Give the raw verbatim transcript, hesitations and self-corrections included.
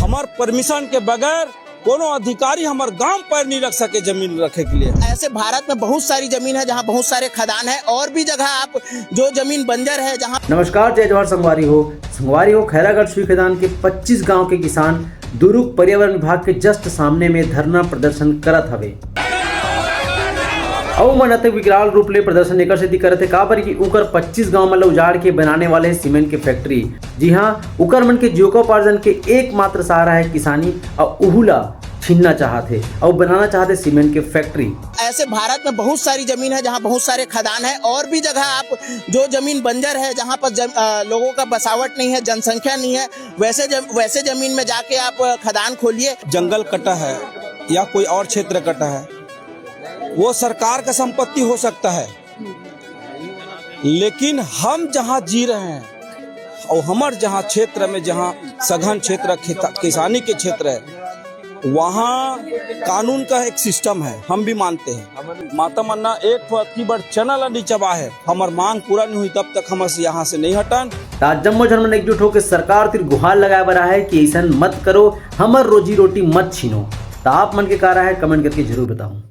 हमार परमिशन के बगैर कोनो अधिकारी हमार गांव पैर नहीं रख सके जमीन रखे के लिए। ऐसे भारत में बहुत सारी जमीन है जहां बहुत सारे खदान है, और भी जगह आप जो जमीन बंजर है जहां नमस्कार, जय जोहार संगवारी हो। संगवारी हो, खैरागढ़ सुई खदान के पच्चीस गांव के किसान दुरुग पर्यावरण विभाग के जस्ट सामने में धरना प्रदर्शन करत हवे। अउ मन अति विकराल रूप ले प्रदर्शन एकर सेती करत हे, काबर कि उकर पच्चीस गांव मन ल उजाड़ के बनाने वाले सीमेंट के फैक्ट्री, जी हां, उकर मन के जीविकोपार्जन के एकमात्र सहारा है किसानी, अउ उहू ला छीनना चाहत हे अउ बनाना चाहत हे सीमेंट के फैक्ट्री। ऐसे भारत में बहुत सारी जमीन है जहां बहुत सारे खदान है, और भी जगह आप जो जमीन बंजर है, जहां पर जम, अ, लोगों का बसावट नहीं है, जनसंख्या नहीं है, वैसे जम, वैसे जमीन में जाके आप खदान खोलिए। जंगल कटा है या कोई और क्षेत्र कटा है, वो सरकार का संपत्ति हो सकता है, लेकिन हम जहां जी रहे हैं और हमर जहां क्षेत्र में, जहां सघन क्षेत्र, खेत-, किसानी के क्षेत्र है, वहां कानून का एक सिस्टम है, हम भी मानते हैं। माता मन ना एक ठो अतकी बड़ चना ला नहीं चबा है, हमर मांग पूरा नहीं हुई तब तक हम यहाँ से नहीं हटन। त आज जम्मो झन मन एकजुट होकर सरकार तिर गुहार लगाए बर आए हे कि ऐसन मत करो, हमर रोजी रोटी मत छीनो। त आप मन के का राय है, कमेंट करके जरूर बताओ।